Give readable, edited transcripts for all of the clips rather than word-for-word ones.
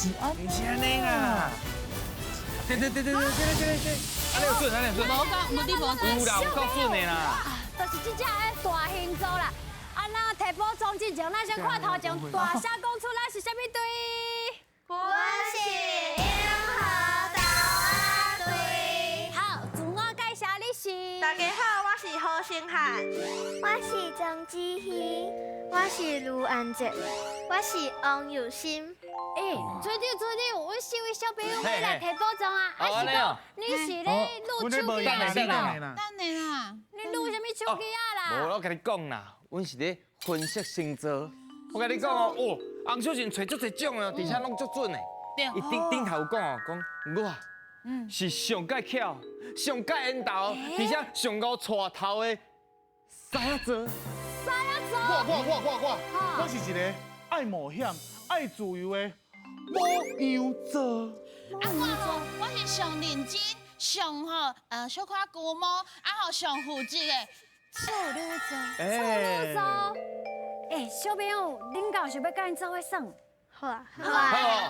是按毋是按呢啦。對對對對對對對對，按呢有準，按呢有準。無講，無你無有啦，有夠準的啦。就是這隻的大星座啦。啊，咱提寶裝之前，咱先看頭前大聲講出來是啥物隊？阮是銀河豆仔隊。好，自我介紹你是？大家好，我是何星漢，我是張子希，我是盧安哲，我是王佑心。欸，隊長隊長，阮四位小朋友欲來提寶藏啊！啊是講你是咧擼手機啊，是無？等下啦，你擼啥物手機啊啦？無，我共你講啦，阮是咧分析星座。我共你講哦，哦，洪小賢揣足濟獎哦，而且攏足準的。伊頂頂頭講哦，講我是上蓋巧、上蓋緣投，而且上𠢕帶頭的獅子座。獅子座。我我我我我，我是一个愛冒險、愛自由的牡羊座。啊我吼，我是上認真、上吼小可龜毛，啊吼上負責的處女座。處女座。欸，小朋友，恁敢有想欲佮𪜶做伙耍？好啊，好啊，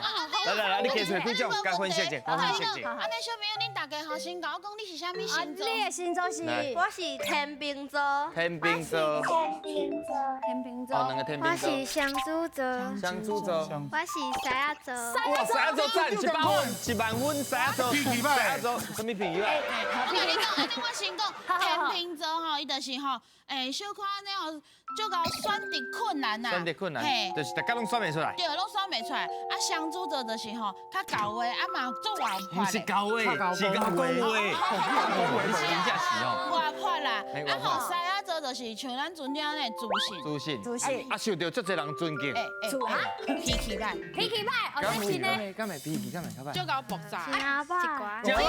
來來來，你加揣幾種，共分析者，共分析者。按呢小朋友，恁大家吼先共我講，你是啥物星座？你的星座是？我是天秤座。天秤座。天秤座。天秤座。哦，兩個天秤座。我是雙子座。雙子座。我是獅子座。哇，獅子座讚100分，1萬分，獅子座。脾氣歹。獅子座，啥物脾氣歹？我共你講，按呢我先講，天秤座吼，伊就是吼，欸，小可按呢吼，足𠢕選擇困難呐。選擇困難，就是逐家攏選袂出來。對，攏選袂出來。啊，雙子座就是吼，較𠢕話，啊嘛足活潑。毋是𠢕話，是𠢕講話。你是真正是哦。活潑啦，啊吼，獅仔座就是像咱陣長按呢自信。自信。自信。啊，受著足濟人尊敬。欸欸。脾氣歹。脾氣歹，哦，這是呢。敢會脾氣敢會較歹？足𠢕爆炸。真歹。真歹。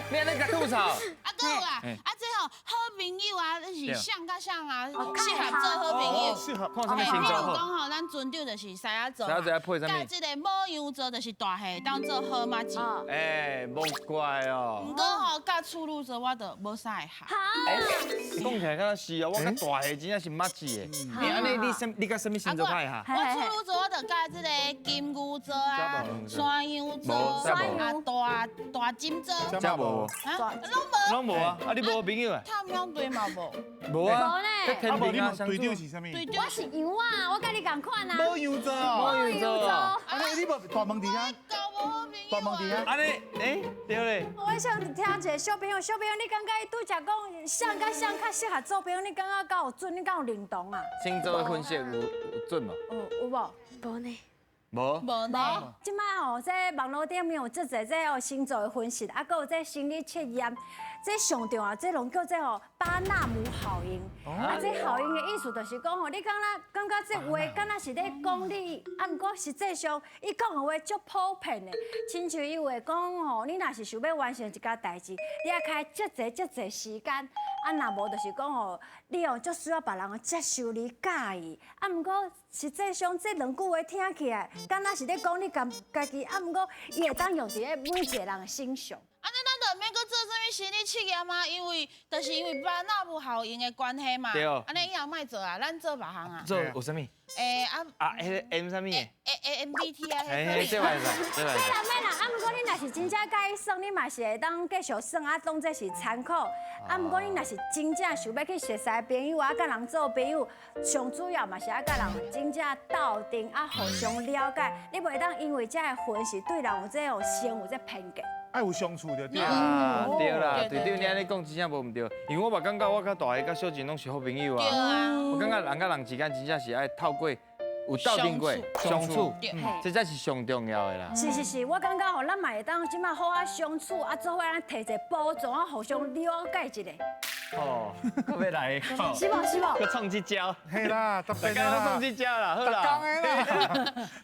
你按呢共吐槽。啊，閣有啊，啊這吼好朋友啊，你是啥佮啥啊，適合做好朋友。適合。看啥物星座比如講吼，咱船長就是獅仔座，獅子座配啥物？佮這個牡羊座就是大歲當做好麻吉。欸，無怪哦。毋過吼，佮處女座我就無啥會合。好。講起來敢若是哦，我佮大歲真正是麻吉的。欸，按呢你啥？你佮啥物星座較會合？我處女座我就佮這個金牛座啊、山羊座啊、大大金座。這無。啊，攏無。攏無啊！啊，你無朋友啊？探險隊嘛無。無啊。無呢。天秤啊，隊長是啥物？我是羊啊，我佮你仝款啊。牡羊座哦。牡羊座。按呢你無大問題啊？大問題啊？按呢，欸，對咧。我想聽一个小朋友，小朋友，你感覺伊拄才講啥佮啥較適合做朋友？你感覺敢有準？你敢有認同啊？星座的分析有準無？有無？無呢。無。無呢。這擺吼，這網路頂面有足濟這哦星座的分析，啊，閣有這心理測驗，這上重要，這攏叫做吼巴納姆效應。啊，這效應的意思就是講吼，你敢若感覺這話敢若是咧講你，啊，毋過實際上伊講的話足普遍的。親像伊話講吼，你若是想欲完成一件代誌，你愛開足濟足濟時間，啊，若無就是講吼，你哦足需要別人接受你佮意。啊，毋過實際上這兩句話聽起來，敢若是咧講你家家己，啊，毋過伊會當用佇咧每一個人的身上。按呢，咱就毋免閣做啥物心理測驗啊，因為就是因為巴納姆效應的關係嘛。對。按呢以後莫做啊，咱做別項啊。做有啥物？欸啊啊，彼个 M 啥物的？A A M B T I。嘿，這袂使，這袂使。免啦免啦，啊，毋過你若是真正佮意耍，你嘛是會當繼續耍啊，當做是參考。啊，毋過你若是真正想欲去熟似朋友啊，佮人做朋友，上主要嘛是愛佮人真正鬥陣啊，互相了解。你袂當因為這个分析對人有這個先有這偏見。愛有相處就對啊，對啦，隊長你按呢講真正無毋對，因為我嘛感覺我佮大歲佮小靜攏是好朋友啊。我感覺人佮人之間真正是愛透過有鬥陣過相處，這才是上重要的啦。是是是，我感覺吼，咱嘛會當這擺好好相處，啊，做伙按呢提一个寶藏啊，互相了解一下。哦，閣欲來，是無是無？閣創這招，嘿啦，逐家攏創這招啦，好啦。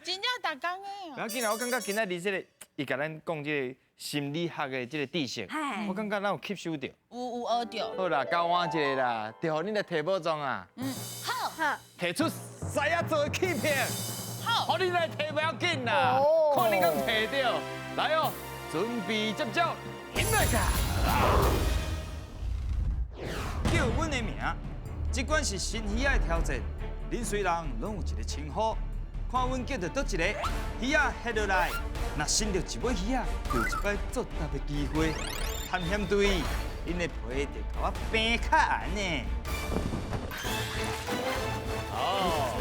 真正逐工的。不要緊啦，我感覺今仔日這个，伊共咱講這个心理學的這个知識，我感覺咱有吸收著，有有學著。好啦，交換一个啦，就予恁來提寶藏啊。嗯，好。好。提出獅子座的氣魄。好。予恁來提袂要緊啦，看恁敢提著。來哦，準備接招，起來噶！叫阮的名，這款是新魚仔的挑戰。恁雖人攏有一个稱呼，看阮叫著佗一個魚仔翕落來，若伸著一尾魚仔，就有一擺作答的機會。探險隊，恁的皮就共我平較硬呢。哦，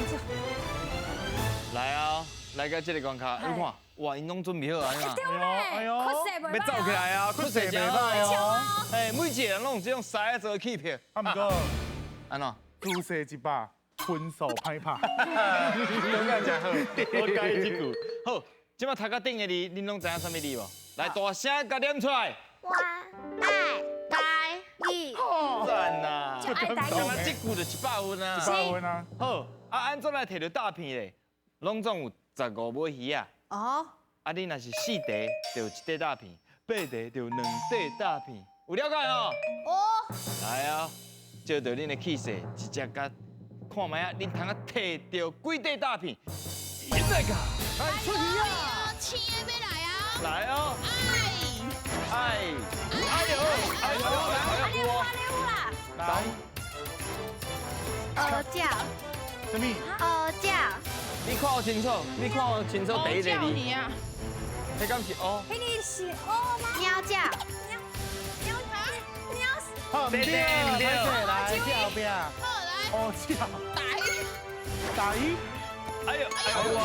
來啊，來到這個關卡，你看，哇，𪜶攏準備好啊，你看。對咧，欲走起來啊，出勢真歹哦。哎，每一個人攏有這種獅仔座的氣魄。啊，毋過，按怎？姿勢100，分數歹拍。講甲真好，我佮意這句。好，這擺頭殼頂的字，恁攏知影啥物字無？來，大聲共念出來。我愛台語。讚啊！就愛台語。這句就100分啊。100分啊。好，啊，按怎來提著詐騙咧？攏總有15尾魚仔。哦。啊，你若是四塊，就有一塊詐騙；八塊就有兩塊詐騙。有了解吼？哦。來啊！照著恁的氣勢，直接共看覓仔，恁通啊提著幾塊詐騙？來個，來出去啊！七的欲來啊！來哦！哎哎哎呦哎呦哎呦！有啦！來，烏鳥。啥物？烏鳥。你看我清楚，你看我清楚第一個字。彼敢是烏？彼个是烏嗎？鳥叫。好，對對對，來，後壁。好來。烏鳥。台。台。哎呦，來。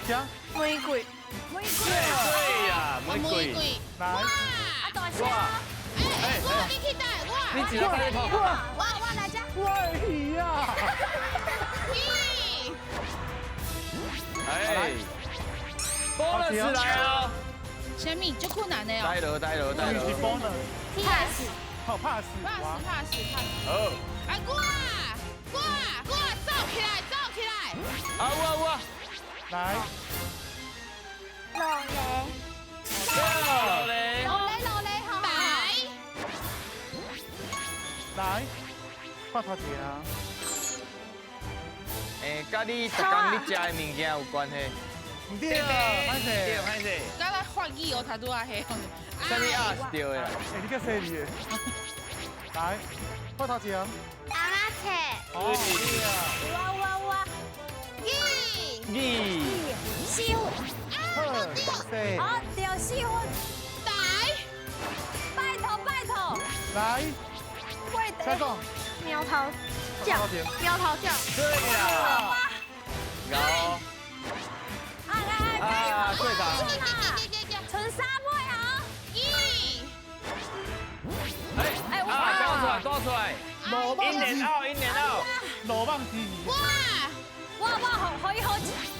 聽。玫瑰。玫瑰。對呀，玫瑰。來。哇！啊，大聲。哎，我你去帶我。你一個帶去我我來這。我的魚啊！咦。哎。bonus 來啊！啥物？足困難的哦。帶落帶落帶落。是 bonus。 pass。好 pass。 pass pass pass。好。啊，我我我走起來，走起來。啊有啊有啊。來。落雷。落雷。落雷落雷好。來。來，發頭一啊。欸，佮你逐工咧食的物件有關係？毋對，歹勢，對，歹勢。敢若法語哦，頭拄仔彼。啥物啊是對的啦？欸，你較犀利的。來，發頭前。翁仔冊。哦，對啊。有啊有啊有啊。二。二。四分。好，對。好，對，四分。來。拜託拜託。來。下講。苗頭叫。苗頭叫。對啦。有。啊，對的。剩三尾啊！一。哎，啊，倒出來，倒出來。in and out，in and out。羅網之魚。哇！哇哇，可以好，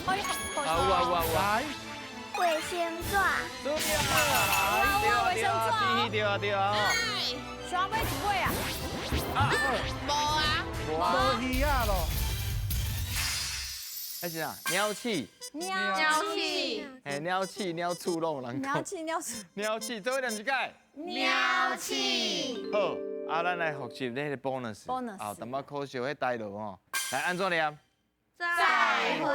可以好。啊有啊有啊有。來。衛生紙。對啊。對啊對啊，對啊對啊。上尾一尾啊？啊，無啊。無魚仔咯。彼是啥？鳥鼠。鳥鳥鼠。嘿，鳥鼠、鳥鼠攏有人講。鳥鼠、鳥鼠。鳥鼠，做伙念一擺。鳥鼠。好，啊，咱來複習那個 bonus。 bonus。啊，淡薄可惜，彼台落吼。來，按怎念？再會。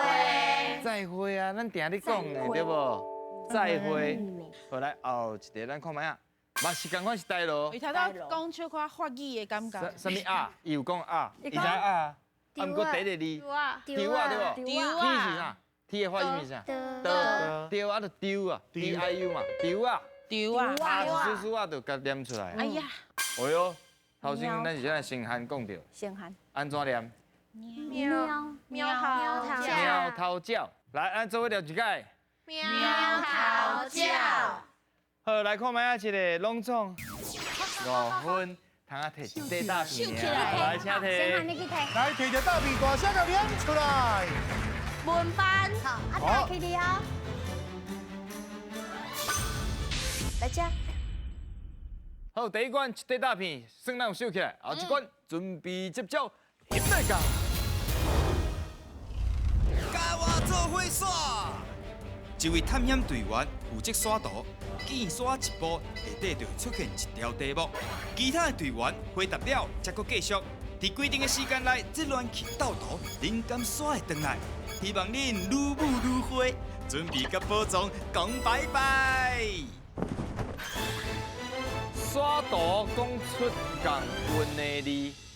再會啊，咱定咧講的對無？再會。好，來後一個，咱看覓仔。嘛是仝款是台落。伊頭拄講小可法語的感覺。啥物啊？伊有講啊，伊知影啊。啊，毋過第一個字。丟啊，對無？丟啊。 T 是啥？T 的發音是啥？丟啊，就丟啊，D I U 嘛，丟啊。丟啊。啊，一絲絲啊，就共念出來。哎呀。哎喲，頭先咱是先先漢講著。先漢。按怎念？喵喵頭叫。喵頭叫。來，咱做伙念一擺。喵頭叫。好，來看覓仔一个攏總5分。通啊提一塊大片，來請提。先你去提。來提一大片，大聲共念出來。文班。好，啊帶起哩哦。來這。好，第一關一塊大片，算咱有收起來。後一關準備接招，翕來共。共我做伙耍。一位探險隊員負責沙圖，見沙一步，下底就會出現一條題目。其他的隊員回答了，才閣繼續。佇規定的時間內，這亂去鬥圖，恁敢煞會轉來？希望恁愈舞愈會，準備佮寶藏講拜拜。沙圖講出仝韻的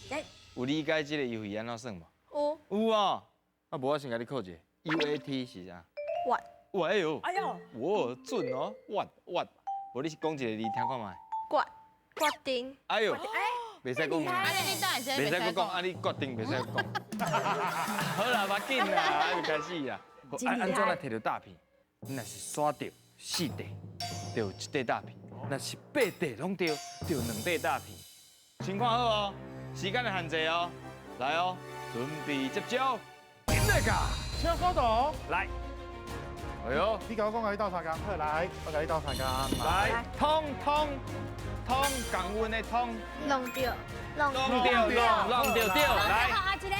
字，有理解這个遊戲按怎耍無？有。有哦，啊，無我先共你考一下，U A T 是啥？挖。哇哎呦！哎呦！哇，準哦，挖挖。無你是講一個字聽看覓？決決定。哎呦！袂使講。啊，你等下袂使閣講，啊你決定袂使閣講。好啦，無要緊啦，還未開始啦。按按怎來提著詐騙？你若是刷著四塊，就一塊詐騙；若是八塊攏著，就兩塊詐騙。先看好哦，時間的限制哦，來哦，準備接招，點來㗎？請刷圖。來。哎呦，你共我講，共你鬥相共，好來，我共你鬥相共。來，通通通，降溫的通。弄著，弄著，弄弄著對，來。阿一個。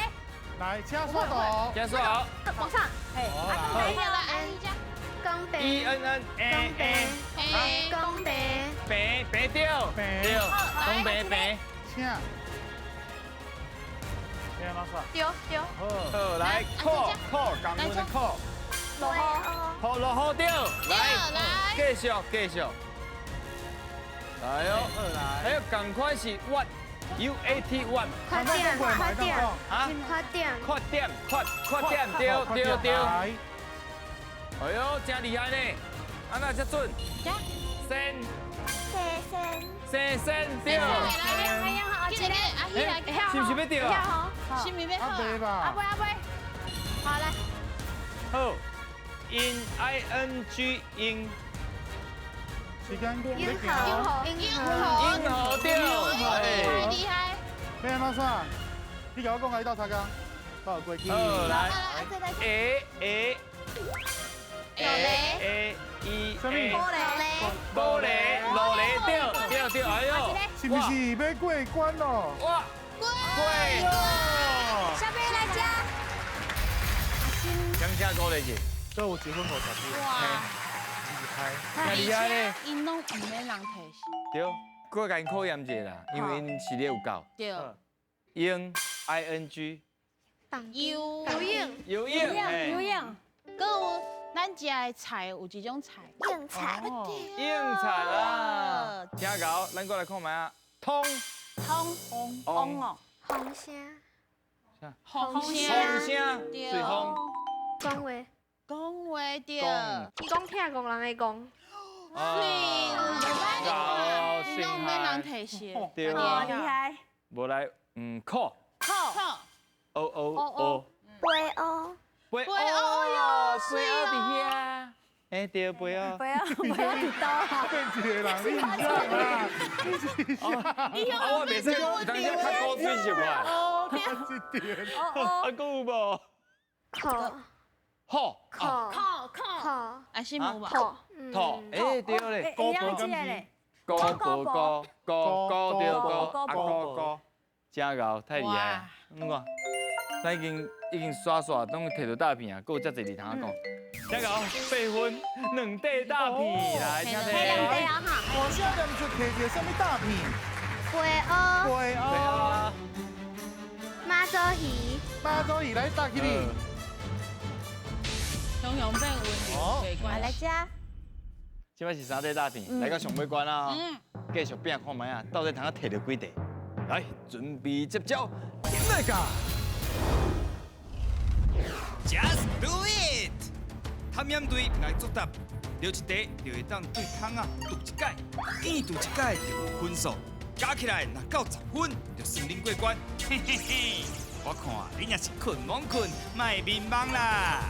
來，請刷圖。請刷圖。往上。嘿，好。來，阿姨家。公平。 E N N A A。公平。平平對，對，公平平。請。請老師。對對。好，來，扣扣，降溫的扣。落雨。好，落雨對，來，繼續繼續。來哦，還有仝款是 what U A T what。缺點，缺點，啊？缺點。缺點，缺缺點，對對對。哎呦，真厲害呢！啊哪這準？先。先先先對。是不是欲著啊？是毋是欲好？阿伯阿伯，好來。好。In I N G 英，時間英豪，英豪，英豪對，厲害厲害。欲按怎耍？你共我講，共你鬥相共，鬥過去。好來，A A A A E，啥物？無雷，無雷，對對對，哎呦，是毋是欲過關咯？哇，過。小貝來吃。掌聲鼓勵者。所以有結婚50歲。哇，厲害！厲害咧！𪜶攏毋免人提示。對，閣共𪜶考驗一下啦，因為𪜶視力有夠。對。英 I N G。游泳。游泳。游泳。閣有咱食的菜有一種菜。應菜。應菜啦。聽𠢕，咱閣來看覓啊？通。通。通哦。風聲。啥？風聲。風聲。隨風。講話。講話對。講聽戇人的戇。水，你攏毋免人提示。對。厲害。無來，嗯，考。考。O O O。飛烏。飛烏喲，飛烏佇遐。哎，對，飛烏。飛烏，飛烏佇倒啊。變一個人，你是啥啦？你是啥？我袂使，有當時較古錐習慣。哦，一點。啊，閣有無？考。好。考。考考。啊，是無吧？套。哎，對咧。高高咧。高高高高高對高，啊高高，真𠢕，太厲害。你看，咱已經已經刷刷，攏提著詐騙啊，閣有遮濟字通仔講。真𠢕，8分2塊詐騙來，請提2塊啊哈。我現在就提著啥物詐騙？飛烏。飛烏。媽祖魚。媽祖魚來搭起你。雄雄變溫柔，來吃。這擺是3塊詐騙，來到上尾關啊！繼續拼看覓啊，到底通仔提著幾塊？來，準備接招，點來㗎？Just do it！探險隊來作答，著一題就會當對窗仔塗一擺，見塗一擺就有分數，加起來若夠10分，就算恁過關。嘿嘿嘿，我看恁也是睏罔睏，莫眠夢啦！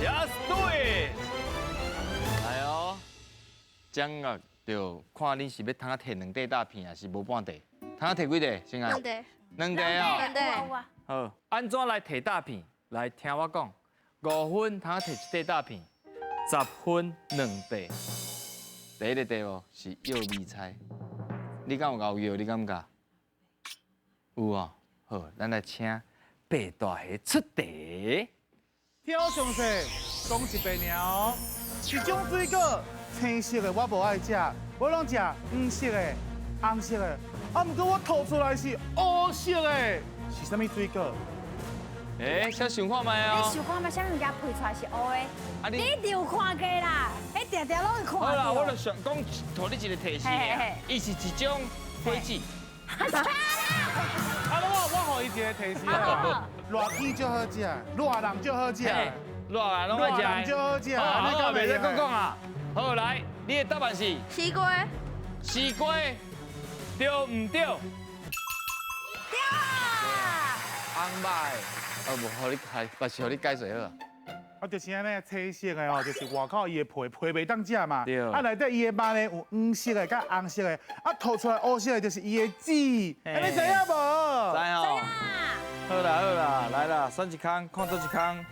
Just do it！來哦，掌握就看恁是欲通仔提2塊詐騙，還是無半塊？通仔提幾塊？先啊。兩塊。兩塊哦。兩塊。好，按怎來提詐騙？來聽我講，5分通仔提1塊詐騙，10分2塊。第一個題目是藥味猜，你敢有𠢕藥？你感覺？有哦。好，咱來請白大俠出題。聽我詳細講一遍爾哦。一種水果，青色的我無愛食，我攏食黃色的、紅色的。啊，毋過我吐出來是烏色的，是啥物水果？欸，先想看覓哦。你想看覓，啥物物件皮出來是烏的？你一定有看過啦，彼定定攏會看。好啦，我就想講，予你一個提示，伊是一種果子。啊，我予伊一個提示啊。熱天足好食，熱人足好食，熱人攏愛食，足好食。好，袂使閣講啊。好，來，你的答案是？西瓜。西瓜，對毋對？對啊。紅肉，哦，無，予你開，還是予你解釋好啊。啊，就是按呢，青色的哦，就是外口伊的皮，皮袂當食嘛。啊，內底伊的肉呢有黃色的佮紅色的，啊，吐出來烏色的就是伊的籽。欸，你知影無？知哦。好啦好啦，來啦，選一空，看佗一空，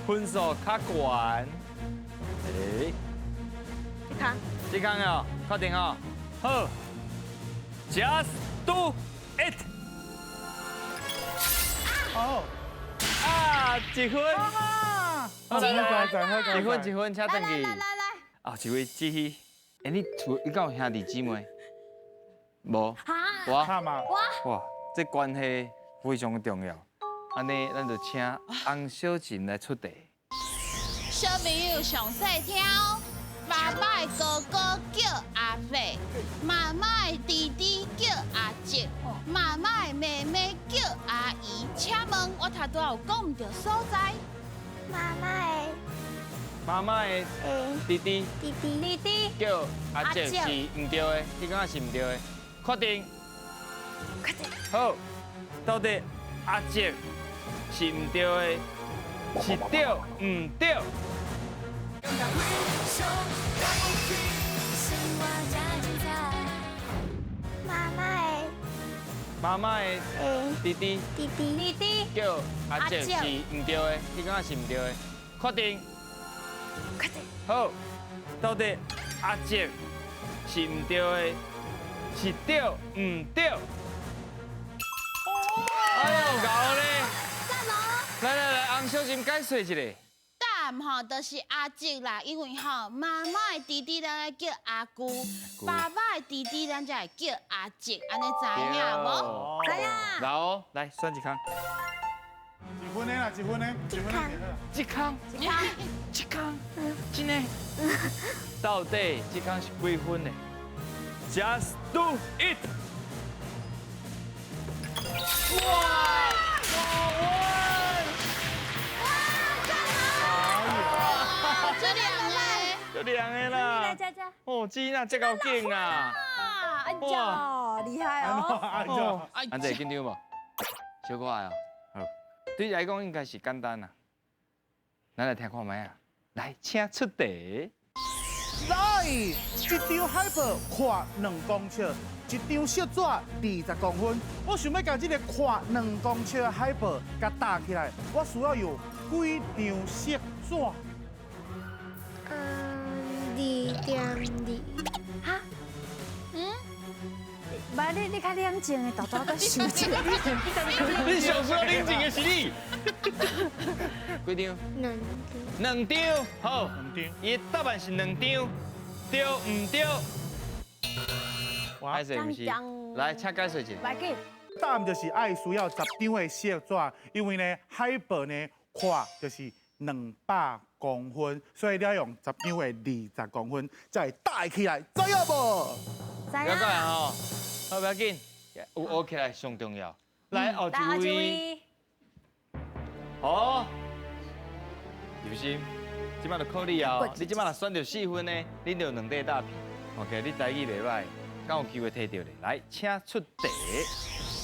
分數較懸。欸，這空。這空哦，確定哦。好，Just do it。好。啊，一分。一分一分，請轉去。來來來。啊，一位志希，欸，你厝你敢有兄弟姊妹？無。我。我。哇，這關係非常重要。按呢，咱就請洪小琴來出題。小朋友詳細聽哦。爸爸的哥哥叫阿伯，媽媽的弟弟叫阿叔，媽媽的妹妹叫阿姨。請問我頭拄仔有講毋著所在？媽媽的，媽媽的弟弟，弟弟，弟弟叫阿叔是毋對的，你感覺是毋對的？確定？確定。好，到底阿叔是毋對的，是對毋對？媽媽的，媽媽的弟弟，弟弟，弟弟叫阿叔是毋對的，你感覺是毋對的？確定？確定。好，到底阿叔是毋對的，是對毋對？哎呦，𠢕咧！讚哦！來來來，洪小琴解釋一下。答案吼就是阿叔啦，因為吼媽媽的弟弟咱愛叫阿姑，爸爸的弟弟咱才會叫阿叔，按呢知影無？知影。來哦，來選一空。一分的啦，一分的，一分的。一空，一空，一空，真的。到底這空是幾分呢？Just do it！哇！這兩個啦，哦，這哪這夠勁啊！哇，厲害哦！安仔緊張無？小可愛哦。好，對你來講應該是簡單啦。咱來聽看覓啊？來，請出題。來，一張海報闊2公尺，一張色紙20公分。我想欲共這個闊2公尺的海報共搭起來，我需要有幾張色紙？ 2.2。哈？嗯？媽，你較冷靜的，豆豆閣想一下。你上需要冷靜的是你。幾張？兩張。兩張，好。兩張。伊的答案是兩張，對毋對？歹勢毋是？來，請解釋一下。來緊。答案就是愛需要10張的色紙，因為呢海報呢闊就是200公分，所以你要用10張的20公分才會搭起來，知影無？知影。了解吼，好，不要緊，有學起來上重要。來，後一位。好，有心，這擺就考你哦。你這擺若選著4分呢，你就有2塊大皮。OK，你台語袂歹，敢有機會提著咧？來，請出題。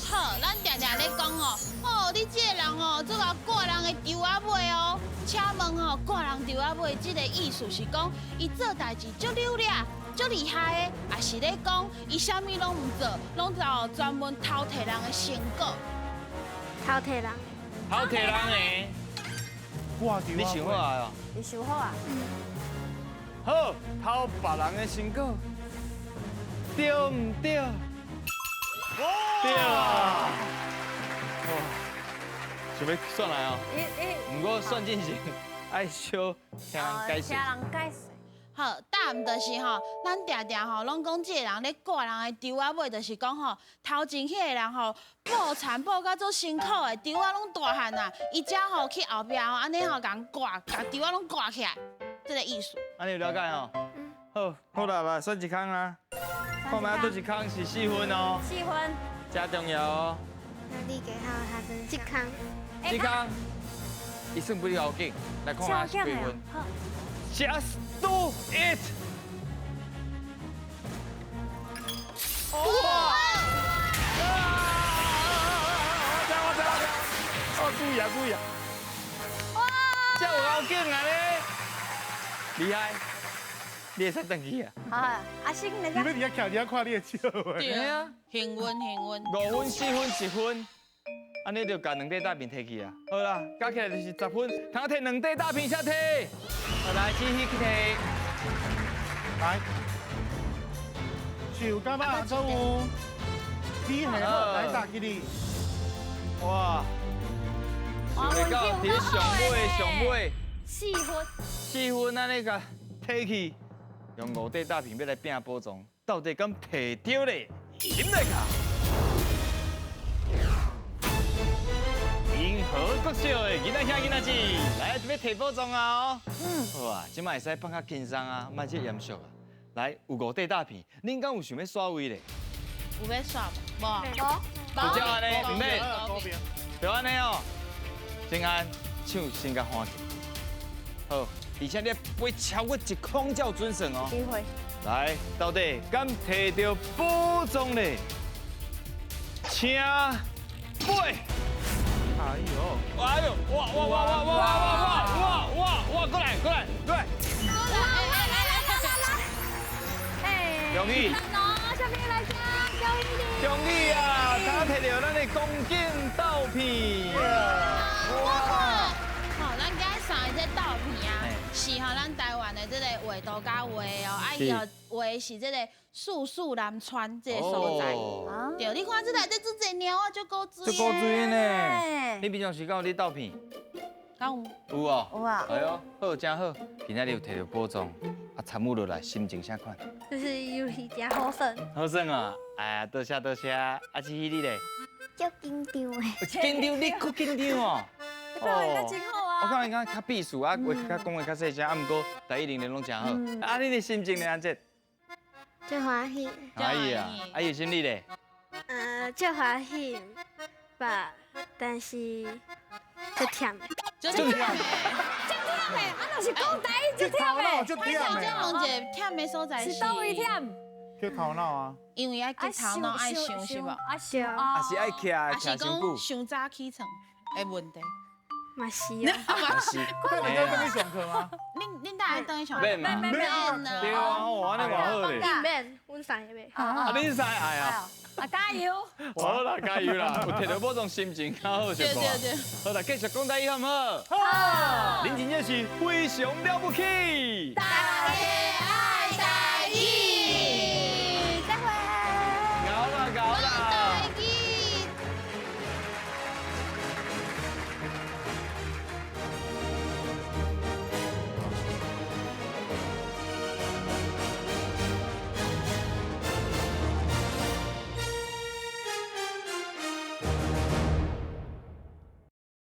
好，咱定定咧講哦，哦，你這個人哦，做𠢕掛人的櫥仔尾哦。請問吼，掛人櫥仔尾這個意思是講，伊做代誌足溜掠、足厲害的，抑是咧講伊啥物攏毋做，攏就專門偷提人的成果？偷提人。偷提人的。掛櫥。你想好啊？你想好啊？嗯。好，偷別人的成果，對毋對？對啊！哇，想欲算來哦。毋過算進前愛小聽人解釋。聽人解釋。好，答案就是吼，咱定定吼攏講這個人咧掛人的櫥仔尾，就是講吼，頭前彼個人吼抱田抱甲足辛苦的，櫥仔攏大漢啊，伊才吼去後壁吼按呢吼共人掛，共櫥仔攏掛起來，這個意思。按呢有了解吼？嗯。好，好啦，來選一空啊。看覓佗一空是4分哦。4分。真重要哦。那你給他他分。一空。哎，志康，伊算比你后紧，来看下是几分。Just do it！哇！哦，注意啊，注意啊！哇！这有够紧啊咧，厉害！你会使转去啊？好，阿星，你要伫遐徛伫遐看你的笑话。对啊，幸运幸运。5分、4分、1分，按呢就共2块大饼提去啊。好啦，加起来就是10分，通提2块大饼才提。好来，继续去提。来，手感觉都有，你下好，来打给你。哇！想袂到伫咧上尾上尾。4分。4分，按呢共提去。用5块大片欲来拼宝藏，到底敢提著咧？点来卡？银河国小的囡仔兄囡仔姊，来准备提宝藏啊！哦，好啊，这摆会使放较轻松啊，莫这严肃啊。来，有5块大片，恁敢有想欲刷位咧？有欲刷无？无。就这按呢，毋免。就按呢哦。静安，手先共换起。好。而且你飞超过1空才有准算哦。机会。来，到底敢提著宝藏咧？请飞。哎呦！哎呦！哇哇哇哇哇哇哇哇哇！过来过来过来！来来来来来来！哎，恭喜！小朋友来听，恭喜你！恭喜啊！他提著咱的公斤豆皮。哇！好，咱今日送的这豆皮啊，是吼咱台湾的这个画图家画的哦，啊伊哦画的是这个树树南川这个所在。对，你看这内底这济猫啊，足古锥。足古锥呢。你平常时敢有咧斗片？敢有？有哦。有啊。哎呦，好，真好。今仔日有提著宝藏，啊，参与落来，心情啥款？就是游戏真好耍。好耍啊！哎呀，多谢多谢。啊，志希你咧？足紧张的。紧张？你阁紧张哦？你表现得真好啊！我感觉伊较避暑啊，话较讲话较细声，啊，毋过台语能力拢真好。啊，你的心情呢？安怎？足欢喜。欢喜啊！啊，有心你咧？足欢喜吧，但是足忝的。足忝的，足忝的，啊，若是讲台语足忝的。足忝的。我问一下，忝的所在是？是佗位忝？激头脑啊！因为爱激头脑，爱想是无？啊想啊是爱徛啊是讲伤早起床的问题。嘛是啊，嘛是。你要转去上课吗？恁恁大爱转去上课？免嘛，免免。对啊，哦，按呢嘛好咧。免，阮三个袂。啊，恁三个爱啊？啊，加油！好啦，加油啦！有提著宝藏，心情较好是无？对对对。好啦，继续讲台语好毋好？好。恁真正是非常了不起。大家。